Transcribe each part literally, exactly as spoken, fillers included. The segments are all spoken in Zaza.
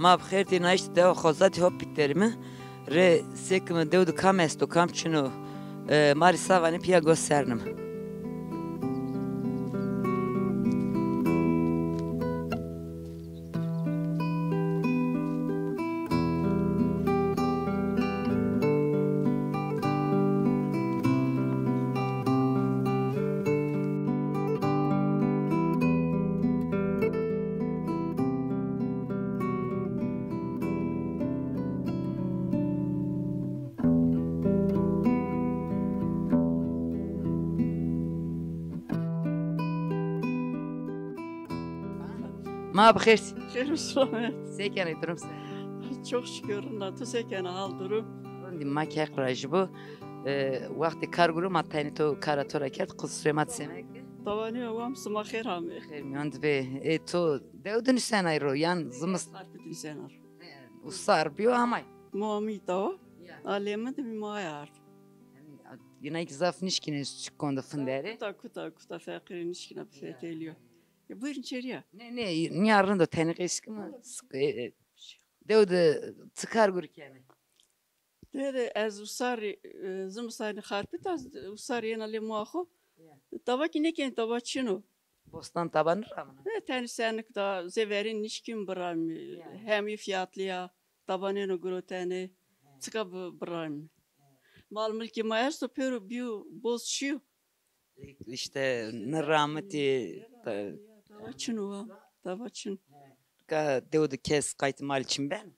Ma bi xêr tî, nayîştî dewa Xozatî Hopik derîme. Rê sekime dew de kam esto, kam çin o, e, ma rê sa vanê pîya gosernim. Ma bi xêr. Xêr û selamet. Se kenê, durum se? Çok şükür, rind a. Tu se kenê, hal durum? Rindî, ma kek rajî bo. E, wextê kar guro ma tenê to kara to ra kerd, qusurê ma ti seme ke. Tawa nîyo, wam sima xêr amê. Xêr mîyan de bê. E, to dew de nusenay ro, yan zimistan? Xarpêt de nusena ro. E, usar bîyo amay. Ma amî tawa. Ya. A lê mi de bî ma ard. Yanî, a, yine ki zaf nişkîne çikon de finderê. Kuta, kuta, kuta, feqîrî nişkîne bi fetelîyo. Ya, buyurun içeriye. Nê, nê, nîya rind o, tenê qesî kime. E, e, dew de çi kar gur kenê? Dew de ez usar, e, zimistanî Xarpêt a, usar yena lê moa xo. Ya. Tawa kî nêkenî, tawa çin o. Bostan tawa nêramena? E, tenê senik da, zê verên nişkîn biramî, ya, hemî fîyatlî ya, tawa nêno girotene, ya, çika bi-, biramî. Ya. Mal milkê ma esto, pêro bîyo, boz şîyo. Îşte, nêramitî, ya, ta-, ya, tawa çin o, tawa çin. Ka dew de kes qaytê mal çin ben?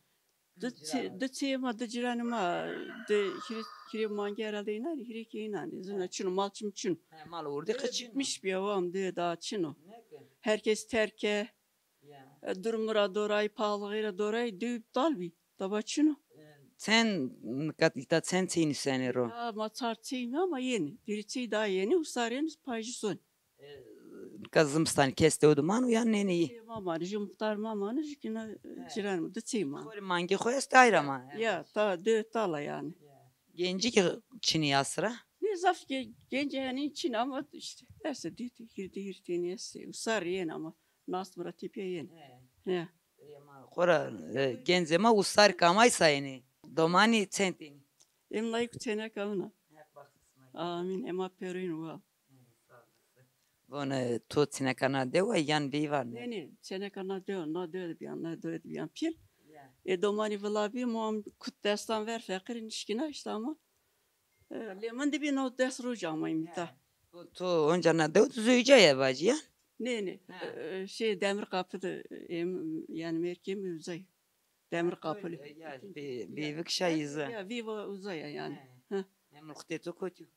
Di çê-, di çêyê ma, di cîranê ma, di hîrê, hîrê mangî herhalde înan ê, hîrê kî înan ê. Zina çin o, mal çim çin o. He, mal urdî qe çin o. Bitmiş bîya, wam, dê daha çin o. Neke? Herkes terk ke. Ya. E, durumû ra doray, pahalixî ra doray, dew îptal bî. Tawa çin o. E, çend, nika îta çend çêy nusenê ro? Ya, ma çar çêy ma, ma yenî. Hîrê çêy daha yenî, usar yenî, pajî sonî. E, nika zimistanî kes dew de mano yan nênê yî? Ê, ma manê, jû muxtar ma manê, jû kî na, e, cîranê ma, di çêy manê. Xo rê mangê xo estê, ayra manê? Ya, ta, di tala yanî. Ya. Gencî kî çin ê ya sira? Nê, zaf ge-, gencê henî çin ama îşte, estê di, di, hîrê di, hîrê tenî estê. Usar yenî ama nas mi ra tepîya yenî. He. Ya. Ê, ma xo ra, e, gencê ma usar kamay sayenê? Domanî çend tenî? Ê mi layik çêneka min a. Heq baxsê sima kero. Amîn. Ê ma pêroyîn wa. Ê, sağ olasın. Von, e, to çêneka na dew a yan veyva ne? Nê, nê, çêneka na dew, na dew de bîyan, na dew de bîyan pîl. Ya. Ê domanî vila bî, ma kut destan ver, feqîrî nişkîna îşte ama. E, lê min de bî no des roj amayîm îta. He. To, to onca na dew de zewicayî vajî ya? Nê, nê. He. E, şey, Demirkapı de, e, em, yanî mêrkê mi uzay. Demirkapı. Ha, to, e, ya, bê-, bêvik şayî zî. Ya, vî va uzay a yanî. He. He. Em ruxtê to kotî yo?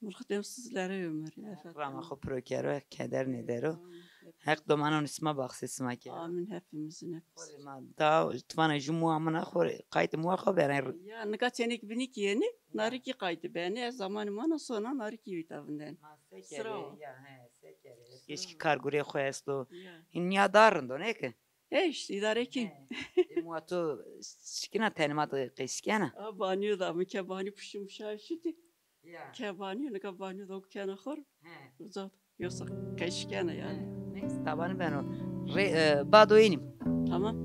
Mirxitê mi Sizlere Ömür, ya, efendim. Rama xo piro kero, keder nêdero. Amin. Heq domanon sima baxsê sima kero. Amin, hepimizin, hepimizin. Xo rê ma da, ti vana jû moa min a, xo rê qaytê moa xo beren. Ya, nika çênekî binî kî yenî, ya, na rî kî qaytê benî, ez zamanê ma na sona, na rî kî vîta vindene. Ma se kerê, ya, he, se kerê. Her kes kî kar gurê xo esto. Ya. Hîn nîya da rind o, nê ke? E, îşte, îdare kî. He. E, moa to şikîna tenê ma de qesî kena? A, banyo da, mi ke banyo pişim şaşitî. Ya. Ke banî, nika banî do kena xor. He. Uza yosa qeş kena yanî. He. Neyse, tabanî beno. Re, e, bado înîm. Tamam.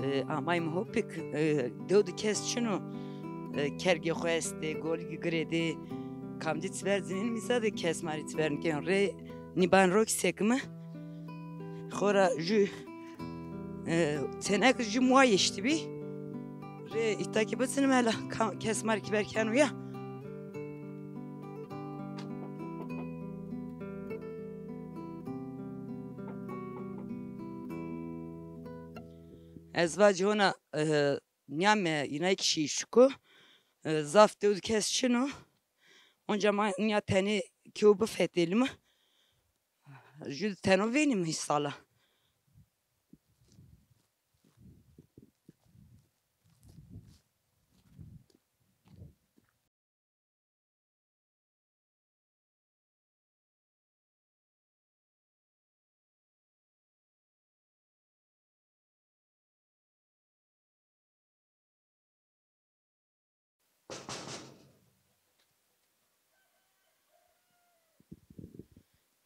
E, amayîme Hopik, e, dew de kes çin o, e, kergê xo estê, golî girêdê, kamcî çiver cinên mîza de kes ma rê çiver nîkeno. Rê nîban ro kî sekime. Xora jû, e, çênek jû moa yeştîbî. Rê îta kî bicinim hela, ka-, kes ma rê kîber keno ya. Ez vacî hona, e, nîyame, înay kî şî şiko, e, zaf dew di kes çin o. Onca ma nîya tenê kew bifetelîme. Jû di teno vênîme îsala.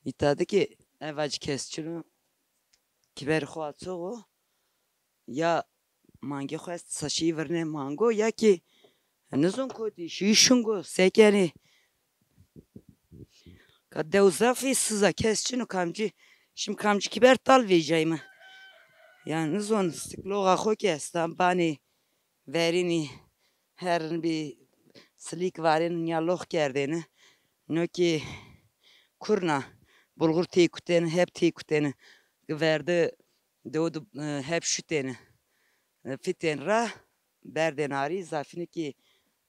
Îta de kî eva ci kes çin o. Kîberê xo açiq o. Ya mangê xo est, sa şî virnê mango, ya kî nizon kotî, şî şingo, se kenê. Ka dew zafî siz a, kes çin o kamcî. Şim kamcî kîber tal vêjayme. Ya nizon, stikloxa xo kî esta, banê verênî, herin bî silîk varêne, nîya lox kerdêne. No kî kurna, bulxur têkutêne, heb têkutêne. Verdi dew di, e, heb şutêne. E, fitên ra, berdên arî, zafîne kî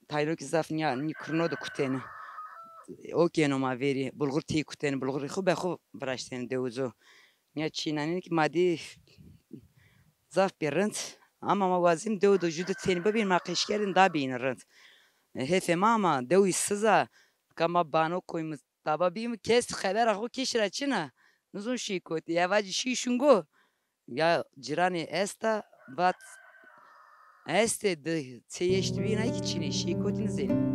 tayno kî zaf nîya, nî kurno de kutêne. O kêno ma verî, bulxur têkutêne, bulxurê xo be xo viraştêne dewizo. Nîya çînanêne kî ma dî zaf bî rind. Ama ma wazîn dew do jû di tenî bibîn, ma qeşkerên da bîyîne rind. E, hêfê ma ama dewî siz a, ka ma bano koyme, taba bîyme, kes xebera xo kêşî ra çin a. Nizon şî kotî, eva ci şî şingo. Ya cîranê esta, vat, estê di çê yeşt bî, înay kî çinê, şî kotî nizênî.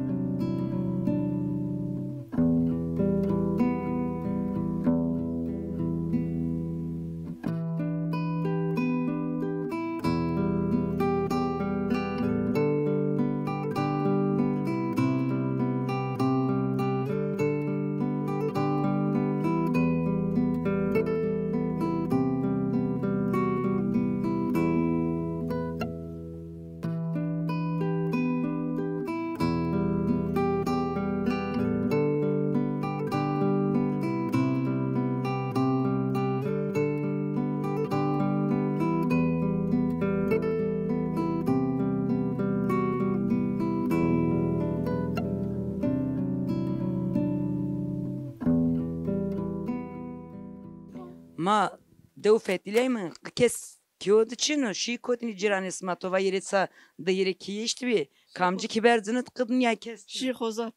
Ma dew fetileyme, kes keyo di çin o, şî kotînî cîranê sima, to va yê rê ça di yê rê kîyeşt bî, kamcî kî berzinit qid nîya kes çin. Şîxozat.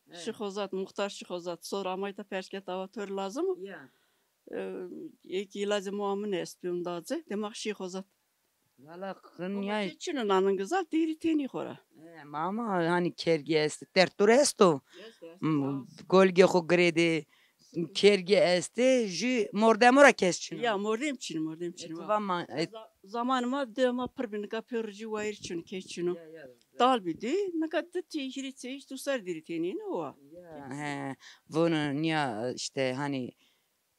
Evet. Şîxozat, muxtar Şîxozat. Sor amay ta pers kerd, awa to rê lazim o. Ya. E, ê kî îlacê moa min est, pê unda ci, dema Şîxozat. Valla qin ya. Çin o nanin gizal, dêrî tênî xo ra. E, ma ama hani kergî est, tertor esto. Est, est, hmm, est. Golgê xo girêdê, kergî estê, jû mordemo ra kes çin o. Ya, mordem çin, mordem çin. E, va ma, e, za-, zamanê ma, de ma pir bî, nika pêro jû wayîr çin o, kes çin o. Ya, ya. Dal bî dê, nika di tê, hîrê tê, tu ser dêrî tênî ne wa. Ya, he, vono nîya işte hani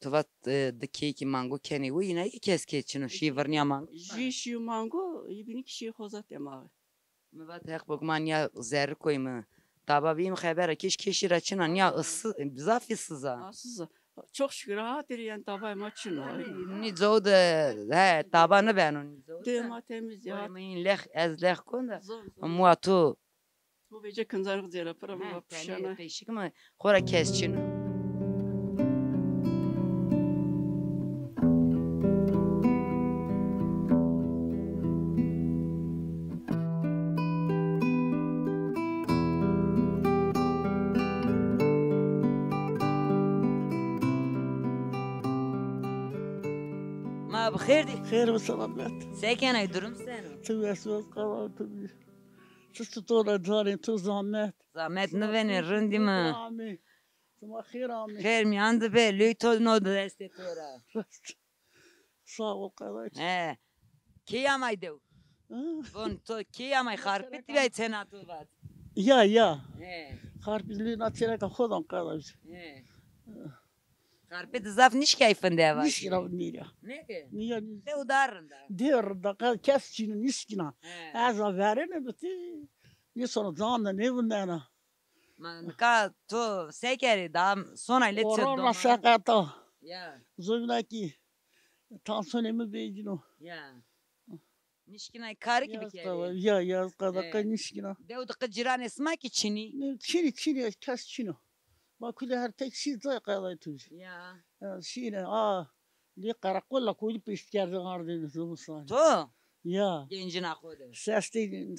tu vat, e, di kêkî mango kenê wi, îna kî kes kes çin o, şî virnîya mango. Jû şî mango, yê bînî kî şî Xozat emaxê. Mi vat heq bik ma nîya zerrî koyme. Taba bîyîme xebera kêş, kêşî ra çin a, nîya ısı, zaf ıssız a. Issız a. Çok şükür, ha, hatîrê, yanî tabayê ma çin o. Nî cow de, he, taba nibeno nî cow de. Dê ma temiz ya. Koyme în lex, ez lex kon de. Zor, zor. Mua tu. Bu vece kinzan xo cêra pira, mi va pişana. Qeşik mi? Xora kes çin o. Ma bi xêr dî. Xêr û selamet. Se kenay, durum seno? Tu wes wes qala tu bî. Tu çitor a canê, tu zamet. Zamet nivênê, rindî mi. Amî. Sima xêr amî. Xêr mîyan di be, lûy to no di destê to ra. Sağ ol kardeş. He. Key amay dew? Hı? Von to key amay, Xarpit dî bay tena to vat. Ya, ya. He. Xarpit lûy na çêreka xo dan kardeş. He. Karpê de zaf nişkîyay findê eva. Nişkîna vindîrî ya. Ne ki? Niya nîş- Dew dar rinda. Dew rinda, ke-, kes çîno nişkîna. He. Ez a verêne bitî. Nîsona can de nêvindena. Ma nika to se kerê, daha sonay lê çi domana? Oran ra seqeta. Ya. Zovîna kî tansonê mi vecîno. Ya. Nişkînay karî kî bikerê. Ya, ya, qada qey nişkîna. Dew de qe cîranê sima kî çinî? Nê, çinî, çinî, kes çin o. Ma kulê her tek şî zay qeday tu. Ya. Ya, şîne, a, lê qereqol la koydî pêşt kerdin ardên zimistan. To? Ya. Gencîna xo de. Sestê,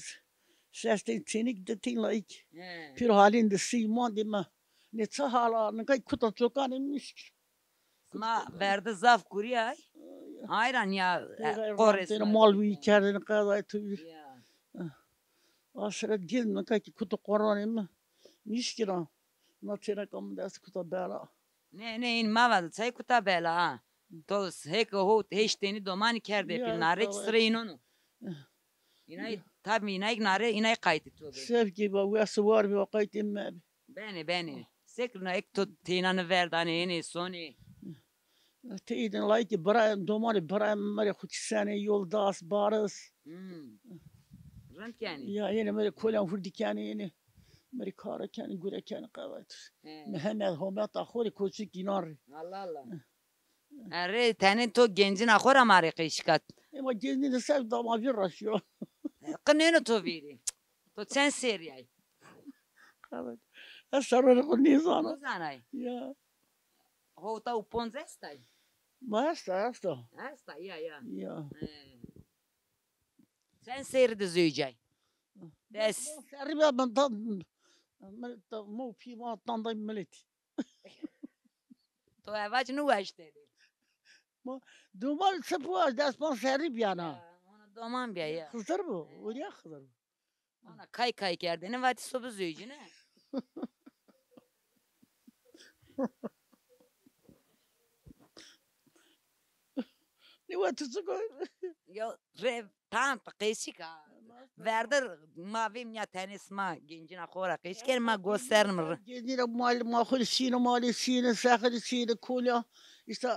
sestê çênik de tîn layik. He. Pir halên de sî mandê me. Nê çi hala, nika kuta çokanê mişk. Ma verde zaf gurîyay. Hayran ya, e, qorês. Mal wî kerdin qeday tu. Ya. Aşiret gel nika kî kuta qoranê mi. Nişkîna. Na têneka mi dest kuta bela. Ne, ne, în ma va de çay kuta bela ha. To hek ho heşt tenî domanî kerdê pîl, nare kî sirê înon o. Înay, tabî înay nare, înay qaytî to be. Sevkê va wes war be, qaytê me be. Benê, benê. Sekirna ek to têna niverdanê, enê sonê. Teyden layikê birayê, domanê birayê mi rê xo kîsenê, yoldaş, baris. Hmm. Rind kenê. Ya, enê mi rê kolyan hurdî kenê, enê mi rê kare kenê, gure kenê, qeday tu. He. Mi heme hometa xo rê, koçik înan rê. Allah Allah. Erê, tenê to gencîna xo ra ma rê qey şikat. Ema gencîne ser dama vîr ra şîyo. Qinêno to vîrî. To çend serrî yay? Evet. Ez serrê xo nêzana. Nêzanay? Ya. Hewta û ponc estay? Ma esta, esta. Esta, ya, ya. Ya. He. Çend serrî de zewicay? Des. Serrî be ben tam, ben tam mo pî ma tanday miletî. To evac nêweştênê. Ma doman çi po, ez des panc serrî bîyana. Ya, ona doman bîya ya. Xizir bo, orîya Xizir bo. Ona kay kay kerdêne, vatî so bizewicîne. Nêwa tu çik o? Ya, rê tam qeşik a. Verdir ma vêm ya tenê sima gencîna xo ra qeşik ken, ma gosternim ri. Gencîna mal, ma xo rê şîne, malê şîne, sexirî şîne, kolya. Îşte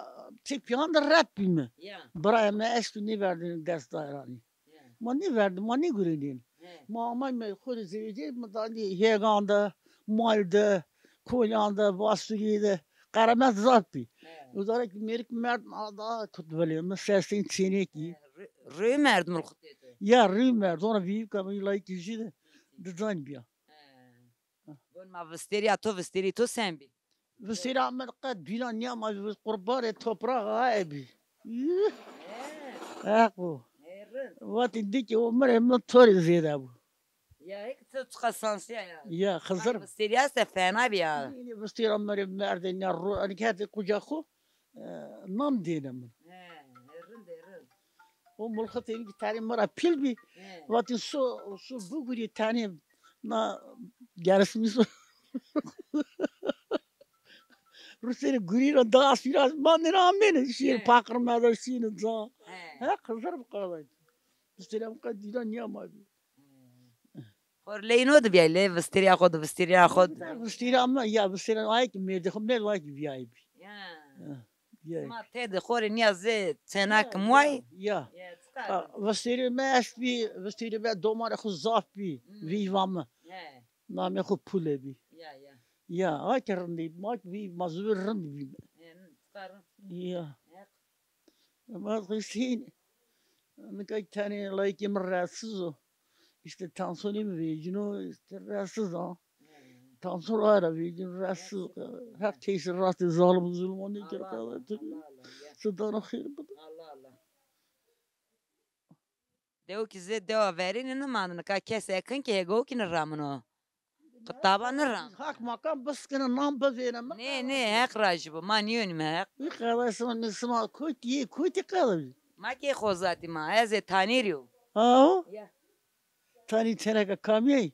tepîyan de ret bîme. Ya. Birayê mi esto nêverdêne dest daranî. Ya. Ma nêverdim, ma nêgurenên. He. Ma amayme xo rê zewicê, ma danî hêgan de, mal de, kolyan de, vasturî de, qeremet zaf bî. He. Uza ra kî mêrik merd, a daha kut vilê mi, sestên çênekî. He, rê, rê merd mulxitê to. Ya, rê merd, ona vîyî ka mi layikî jî de dizayn bîya. He. Von ma vistêrîya to, vistêrî to sen bî? Vistêra mi qe dîna nîya ma, qurbanê topraxa aye bî. Heq bo. Vatî dikê o mi rê, mi to rê zêde bo. Ya, hek to çiqa sansîya ya. Ya, Xizir. Vistêrîya se fena bî ya. Nê, nê, vistêra mi rê merdê nîya ro, enî kerdê quca xo, e, nam dêne mi. He, rind ê, rind. O mulxitê mi kî tenê mi ra pîl bî. He. Vatî so, so bigurî tenê na gerismî so. Rusêrê gurî ra daha sîra mandêne amêne. Şîyêne paqir meda şîyêne ca. He. He, Xizir bi qadayt. Rusêrê mi qe dîna nîya ma bî. He. Xo rê leyno de bîyay, lê vistêrîya xo de, vistêrîya xo de. Vistêrîya mi, ya vistêrîya aye kî mêrdê xo, mêrd aye kî vîyayî bî. Ya. Ya. Sima tede xo rê nîya zê çênak muay? Ya. Ya, çiqa? A, vistêrê mi estbî, vistêrê mi domanê xo zaf bî, hmm, vîva mi. He. Namê xo Pule bî. Ya, ya. Ya, a ke rindî, ma ke vî, ma zû rind bîme. He, çiqa rind. Ya. He. Ma Hüseyin, nika tenê layikê mi rahatsiz o. Îşte tansonê mi vecîno, îşte rahatsiz a. Tanson aye ra vecîno, rahatsiz. Heq tesîr rastê zalim zulmon nêkero. Allah Allah, Allah Allah, ya. Sidano xêr bide. Allah Allah. Dew kî zê dewa verêne nimandine, nika kes ekin kî hêgo kî niramino. Kitaba niram. Hak makam biskine, nam bivêne. Nê, nê, Heq rajî bo. Ma nîyonîme Heq. Wî qeday sima, sima kotî yê, kotî qeday. Ma kê xozatî ma. Ez ê Tanîrî yo. Aho? Ya. Tanî teneka kamî yê?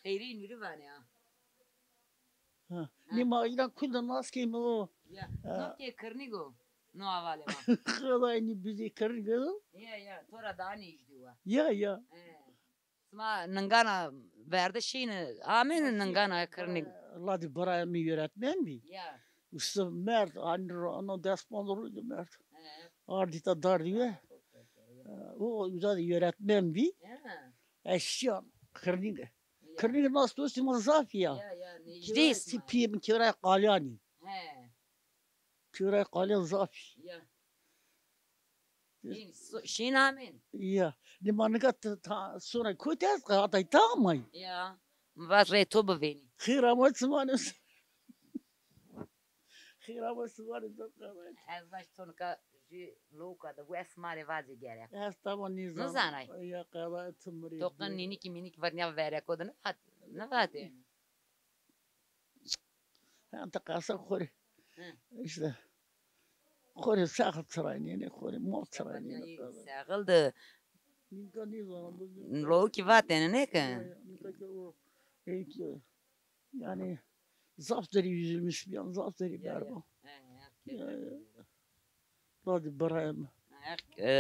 Xeyrî Nûrî vanê ha. Ha. Ha. Nê ma înan kul de nas keyme o. Ya. Ha. No kê Kirnîg o. No avalê ma. Qeday nî bizê Kirnîg o. Ya, ya. To ra daha nêjdî wa. Ya, ya. He. Sima ningana verde şîne, amêne ningana Kirnîg. Ladî birayê mi öğretmen bî. Ya. Usta merd, hani ro-, ano dest pano rû de merd. He. Ardî ta dardî we. O uza de öğretmen bî. He. Ez şiyan Kırnîge. Ya. Kırnîge nas dostî ma zaf ya. Ya, ya, ne Kewray, pîyê mi Kewray Qalyanî. He. Kewray Qalyan zaf. Ya. Şîn, so-, şîn amên. Ya. Nê ma nika ta, ta, sonra kotî ez qatay ta amay. Ya. Mi vat rê to bivênî. Xêr ama çimanê. Xêr ama çimanê to qatay. Ez vaj to nika jü loka de wes ma rê vazê gerek. Ez tamam nizam. Nizanay. Ya qatay timrî. To qin nînîkî mînîkî vernîya vereko de nivat, nivatê. Henta qesa xo rê. Hı. İşte. Xo rê sax çiraynî, xo rê mal çiraynî. Saxil de. Nika nîzana. Lo ki vatene ne ki? Ya, ya, nika ki o, e, ki, yani zaf derî üzülmüş bir an, zaf derî berba. Ya, ya. Radî birayê mi. E,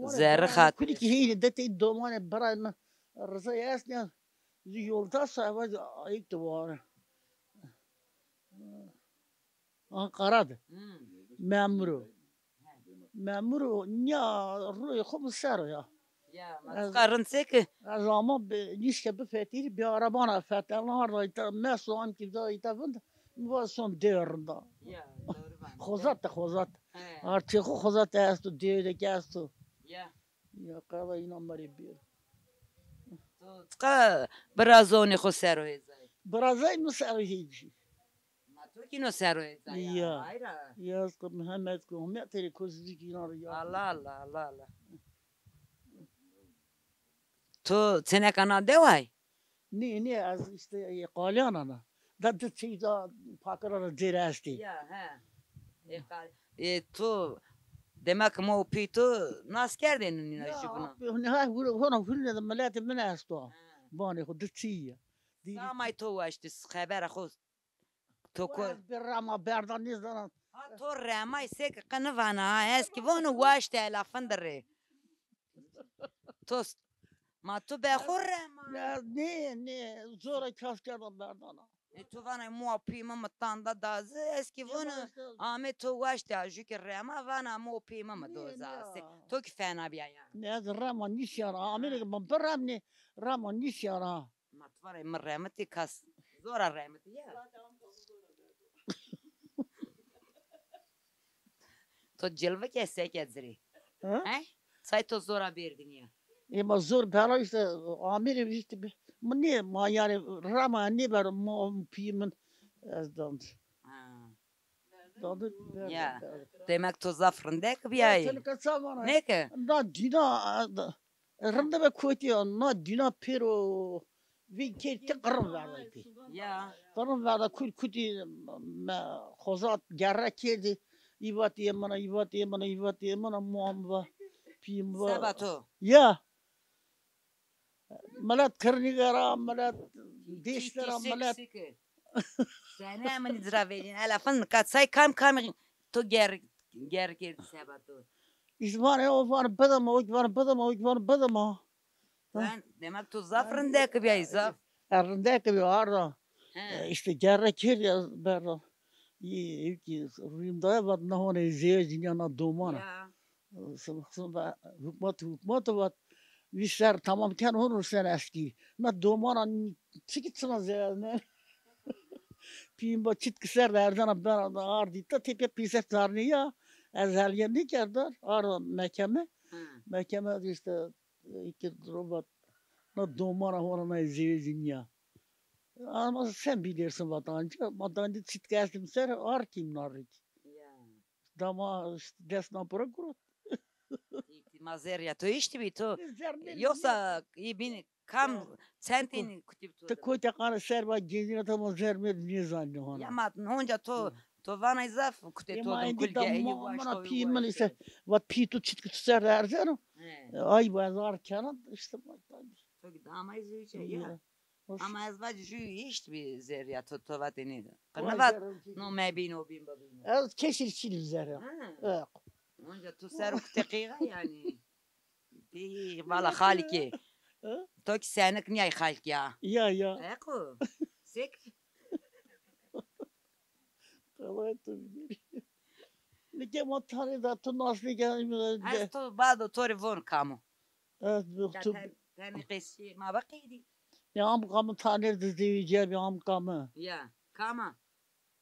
zerrî xatirî. Kulî ki heyni de tey domanê birayê mi. Rıza yesne. Zî yoldaş sa eva ayık de var. Ankara de. Hmm. Memur o. Memur o. Niya rûyê xo mi ser o ya. Ya, ma çiqa rind se ki. Ez ama nîşke bifetîrî, bir arabana fetelna arda îta, meso am ki da îta vind, mi va son dê rinda. Ya, doğru ben. Xozat de, xozat. He. Artık o xozat de esto, dê de ki esto. Ya. Ya, qeda îna ma rê bêro. To çiqa birazonê xo ser o hêzay? Birazay mi ser o hêzay. Ma to kî no ser o hêzay ya. Ya. Hayra. Ya, ez qe Mehmet ku, Mehmet terê kozicik îna rê ya. Allah Allah, Allah Allah. To çeneka na deway? Nê, nê, ez işte, e, qalyan ana. Da di çî da pakira ra cêre estê. Ya, he. E, qal-, e, to, demek ma û pî to nas kerdêne nîna jûbîna. Ya, hona hûrine de miletê min esto. Ha. Banê xo di çî ya. Samay to waştî, xebera xo to ko. Ez bi rema berda nêzanan. Ha, to remay se ki qe nivana, ha, ez ki vonu waştî ela findirê. To s-, ma tu be xo rema. Ne, ne, ne, zora kas kerda berdana. E, tu vana moa pî mi mi tanda da zi, ez ki vona ame to waştî a, jû ki rema vana moa pî mi mi do za. To ki fena bîya ya. Ne, ez rema nîşyana, amêne ki mi biremnê, rema nîşyana. Ma tu vana mi remitî kas, zora remitî ya. To cilve ke seke ci rê. Ha? He? Say to zora berdinî ya. E, ma zor bela işte, amêne işte, mi nê, ma yani rema nêbero, ma pî min ez dand. Ha. Dand, berda, ya. Berda. Demek to zaf rindek bîyayî. Nê ke? Na dîna, rinde be kotî ya, na dîna pêro vîn kerdî ti qirrin verda pê. Ya. Qirrin verda kul kutî me xozat gerre kerdî. Îvatî yê min a, îvatî yê min a, îvatî yê min a, moa mi va, pîyê mi va. Seba to? Ya. Milet Kirnîge ra, milet Dêşte ra, milet. Sene min ci ra vecîn. Ela fin ka say kam kam to ger, ger kerdî seba to. Îzmanê o van bidima, o van bidima, o van bidima. Ben, demek tu zaf rindek bîyayî, zaf. E, rindek bî, arda. He. E, işte gerre kerdî ez berda. Î, î ki rîm daye vat na hona zewecî nîya na domana. Ya. Sima, sima hukmat, hukmat vat. Vî ser tamam ken hon sen eskî. Na domana çiki çina zewecne. Pîyim ba çit ki ser de erzena bena da ardî ta tepya pîser tarnî ya. Ez helîye nêkerda, arda mekeme. Hı. Mekeme işte, e, ki robat, na domana hona na zewecî nîya. Ama sen bilirsin vatancı, vatancı çit kestim ser, ar kim narik. Ya. Dama işte desna pura kurut. Ma zerrîya to îştî bî to. Yoksa î bîn kam çentîn kutî bî to? Ti kotî qana ser va gezîna ta ma zerrî nêzanî hona. Ya ma honca to, to vanay zaf kutê to dum kul ge. Mana pî min îse vat pî tu çit ki tu ser erzeno. Ay va ez ar kenan işte. To ki damay zewce ya. Ama ez vac jû îşt bî zerrîya to, to vatênî. Qe nivat no mebîn o bîn bibîn o. Ez kesî çî zerrîya. Ha. Onca tu ser o kutê qîxa yanî. Pî vala xalkê. To ki senik nîyay xalk ya. Ya, ya. Eqo. Sek. Nika ma tanê da tu nas nêkenî. Ez to bado to rê von kam o. Ez tu tenê qesî ma ve qeydî. Ya am kam tanê de zewicîya bi am kam. Ya kam a?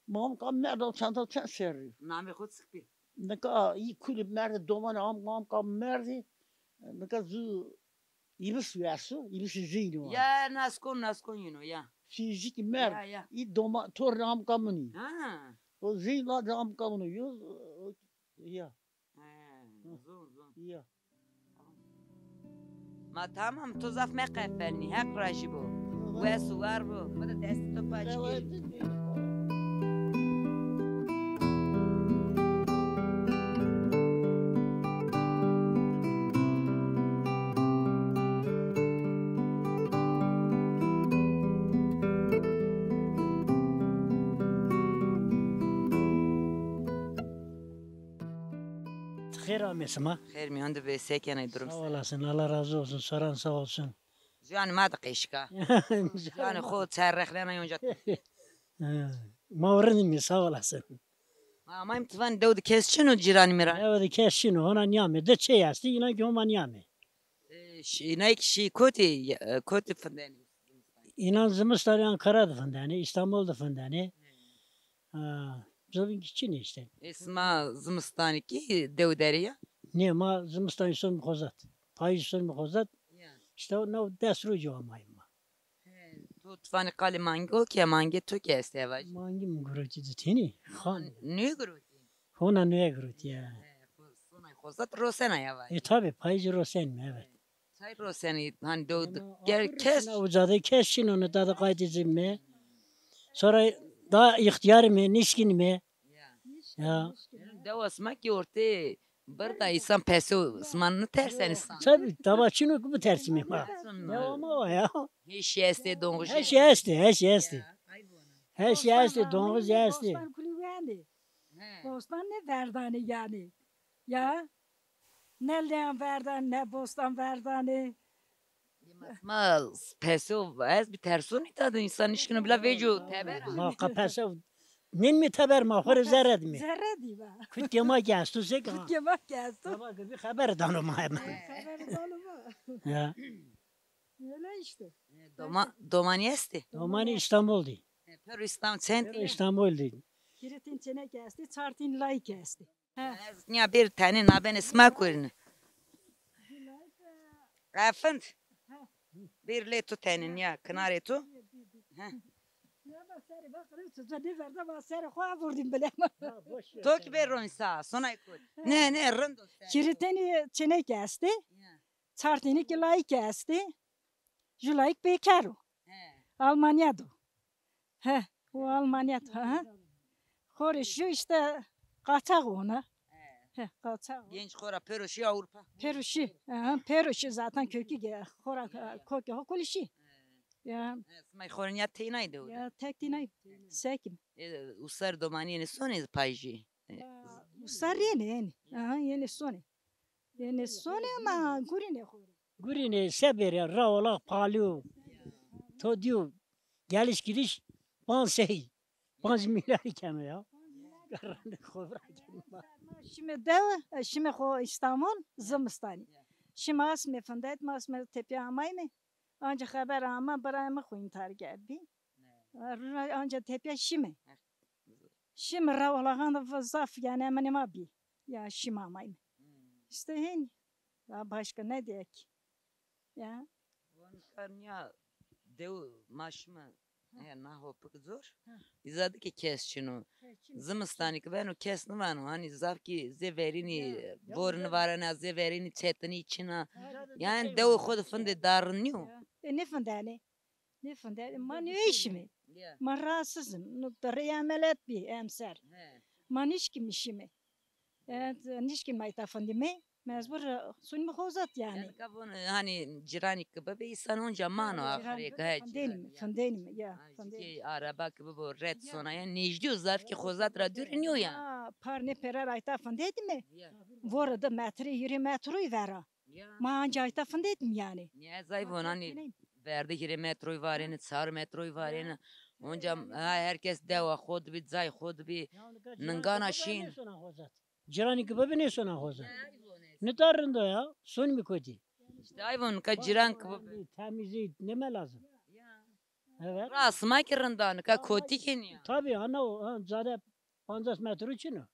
Ma am kam merda çanda çend serrî. Namê xo çik bî? Nika î kulî merdê domanê am, am kam merdî. Nika zu îbis wesu, îbis zîno. Ya nas kon, nas kon yino ya. Fîzîk merd. Ya, ya. Î doma tornê am kam nî. Ha. O zîn la de am kam nî yo. Ya. He, zon, zon. Ya. Ma tamam, to zaf meqefelnî, Heq rajî bo. Wes û war bo. Xweda destê to paç kir. Xêr amê sima. Xêr mîyan de bê, se kenê, durum se? Sağ olasın, Allah razı olsun, soran sağ olsun. Ciwanê ma de qeşik a. Ciwanê xo çerrexlena yonca. Ha, ma rind îme, sağ olasın. Ma amayme, ti vanî dew de kes çin o, cîranî mîranî? Dew de kes çin o, hona nîyamê. Di çê estî, înan kî Homa nîyamê. E, ş-, înay kî şî kotî, e, kotî findenî? Înan zimistanî Ankara de findenê, Îstanbul de findenê. Ha, zobîn kî çin îşte. E, sima zimistanî kî dew derê ya? Nê, ma zimistanî sonîme xozat. Payîz sonîme xozat. Ya. Îşte o new des rojî amayîme ma. He, to ti vanî qalê mangî o ke, mangê to kî estê eva jî? Mangî mi girotî di tenî. Xan. Nûye girotî? Hona nûye girotî ya. He, xo-, sonay xozat rosena ya eva jî. E, tabi, payîzî rosenîme, evet. Çay rosenî, hani dew de kes. Uca de kes çin o, nita de qaytê zî me. Sonra daha îxtîyarîme, nişkînîme. Ya. Ya. Dewa sima kî ortê bird a, însan peso, sima nitersên însan? Tabi, daba çin o kî bitersîme ma. Dewa ma wa ya. Heşî estê, donguj. Heşî estê, heşî estê. Heşî estê, donguj estê. Bostan kulî wenê. He. Bostan nêverdanê yanî. Ya. Ne leyan verdanê, ne bostan verdanê. Ma peso ez bî terson îta de, însan nişkino bila vecîyo teber. Ma qa peso nênîme teber, ma xo rê zerre dîme. Zerre dîme. Kutkê ma kî esto, se ka? Kutkê ma kî esto. Baba kî bî xeber dano ma hemen. Xeber dano ma. Ya. Öyle işte. E, doma-, domanî estê? Domanî Îstanbul dî. E, pero Îstanbul, çend tîn? Îstanbul dî. Kirîtîn çênekî estê, çar tîn layikî estê. He. Ez nîya bir tenê nabenê sima kurîne. Efind. Bir lê tu tenê nîya, kinarê tu. He. Ya da serê bak, tu nêverda, ma serê xo avurdîm bile. To kî bê ronî sa, sonay kut. Nê, nê, rind o ser. Kirîtînî çênekî estê. Ya. Çar tînî kî layikî estê. Ju layik bêkar o. He. Almanya do. He, o Almanya do, ha. Xo rê şîyo îşte qaçax ona. He. He, qaçax o. Genç xo ra pêro şîyo Avrupa. Pêro şî. Aha, pêro şî zaten kökü ge-, xo ra, kokê xo kulî şî. He. Ya. He, sima xo rê nîya teynay de o. Ya, tek teynay. Sekîm. E, usar domanî yenê sonê payîjî? E, usar yenê, yenê. Aha, yenê sonê. Yenê sonê ama gurînê xo rê. Gurînê se bêrê, ra olax palî yo. To dîyo geliş gidiş panc sey, panc milyarî keno ya. Garanê xo vira kenî ma. Ma şîme dewe, e, şîme xo Îstanbul, zimistanî. Şîme asme findet, ma asme tepîya amayme. Anca xeber ama, birayê mi xo întîhar kerdbî. Anca tepîya şîme. Şîme ra olaxan de zaf, yanî eminê ma bî. Ya şîme amayme. Hmm. Îşte hênî. Ya başka ne diyek? Ya. Wan ka nîya dew ma şîme. He, na hopik zor. Îza de kî kes çin o. He, çin o. Zimistanî kî beno kes nîvano. Hanî zaf kî zê verînî, ya, ya, vor nîvarena, zê verînî çetinî çin a. Yanî dew xo de findê darrin nîyo. Ya. E, nêfindenê. Nêfinde, ma nêeşîme. Ya. Ma rahatsızım. No, rê emeliyat bî emser. He. Ma nişkîme şîme. E, nişkîme ma îta findîme. Mecbur, e, sunîme xozat yanî. Yanî ka von, e, hanî cîranî kî bibê, însan onca mano axirê. He, findenîme, findenîme, ya. Hanî findenîme. Kî araba kî bibo ret sona, yanî nêjdî yo, zaf kî xozat ra dûrî nîyo ya. Ha, par nê pêra ra îta findetîme. Ya. Vore di metre, hîrê metroyî vera. Ya. Ma anca îta findetîme yanî. Nîya zayîf onanî verde hîrê metroyî varêne, çar metroyî varêne. Onca ha, herkes dewa xo de bî, cay xo de bî. Ningana şîn. Ciranî ki bibi nêsona xozet. Nita rind o ya. Sonîme kotî. İşte ay von ka ciran ki bibi. Temizî nême lazim. Evet. Ra sima ki rind a, nika kotî ki nîya. Tabii, ana o, ha, zade pancas metro çin o.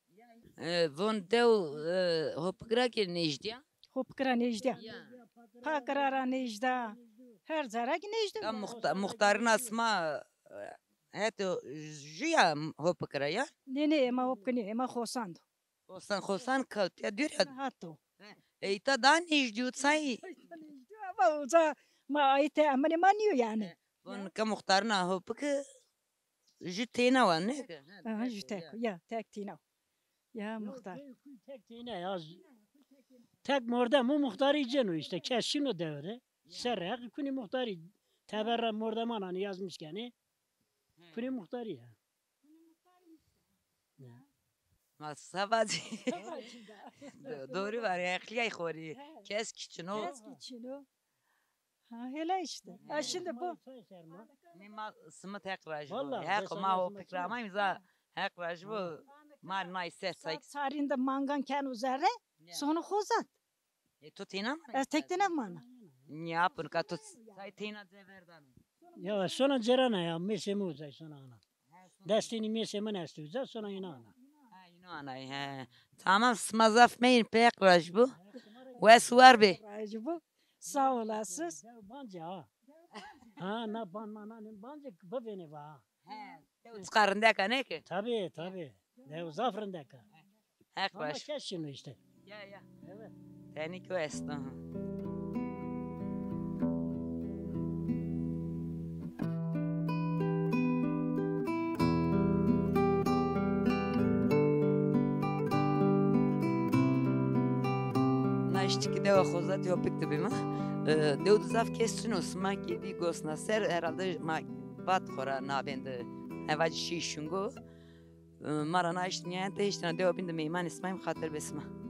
E, von dew, e, Hopik ra ki nêjdî ya? Hopik ra nêjdî ya. Ya. Pakira ra nêjdî ya. Her cara ki nêjdî ya. Ka muxta-, muxtarina sima, e, heto jû ya Hopik ra ya? Nê, nê, ema Hopik nê, ema Xosan do. Xosan, Xosan kewt ya dûr ya. Hato. E, îta da nêjdî yo say. Ama uza ma ayte emanê ma nîyo yani. Von ke muxtarina Hopik jû têna wa, ne? Aha, jû tek, ya, tek têna. Ya muxtar. Tek têna ya. Tek mordem o muxtarî ceno işte. Kes şino devre. Ser heqî kunî muxtarî. Teberra mordeman hani yazmış kenê. Kunî muxtarî ya. Ya. Ma savacî. Do-, doğru var, heqlîyay xorî. Kes ki çin o. Kes ki çin o. Ha, hele işte. Ha, şimdi bu. Nê ma simit heq rajbo. Vallahi, heq ma o pikra ma imza heq rajbo. Ma nay ser say. Sarinde mangan keno zerre, sonu xozat. E, to têna mana? Ez tek têna mana. Nîya pun ka to say têna ceverdano. Ya, sona cerana ya, mêsê mi uza sona ana. Destênî mêsê min esto uza, sona îna ana. Ha, îna ana, he. Tamam, sima zaf meyîn, pêq rajbo. Wes war bê. Rajbo. Sağ olasınız. Dew bancê ha. Ha, na ban ma nanê bancê bivênê va ha. He, dew çiqa rindek a, ne ki? Tabii, tabii. Dew zaf rindek a. Heq baş. Ama kes şino işte. Ya, ya. Evet. Tenî ki esto. Na îştî ki dewa Xozatî Hopik de bîme. E, dew de zaf kes çin o, sima ki bî gosna ser, herhalde ma vat xora nabên de hevacî şî şungo. E, ma ra na îştî nîyayente hîştî na dewa bîn de meymanê sima yîm, xatir be sima.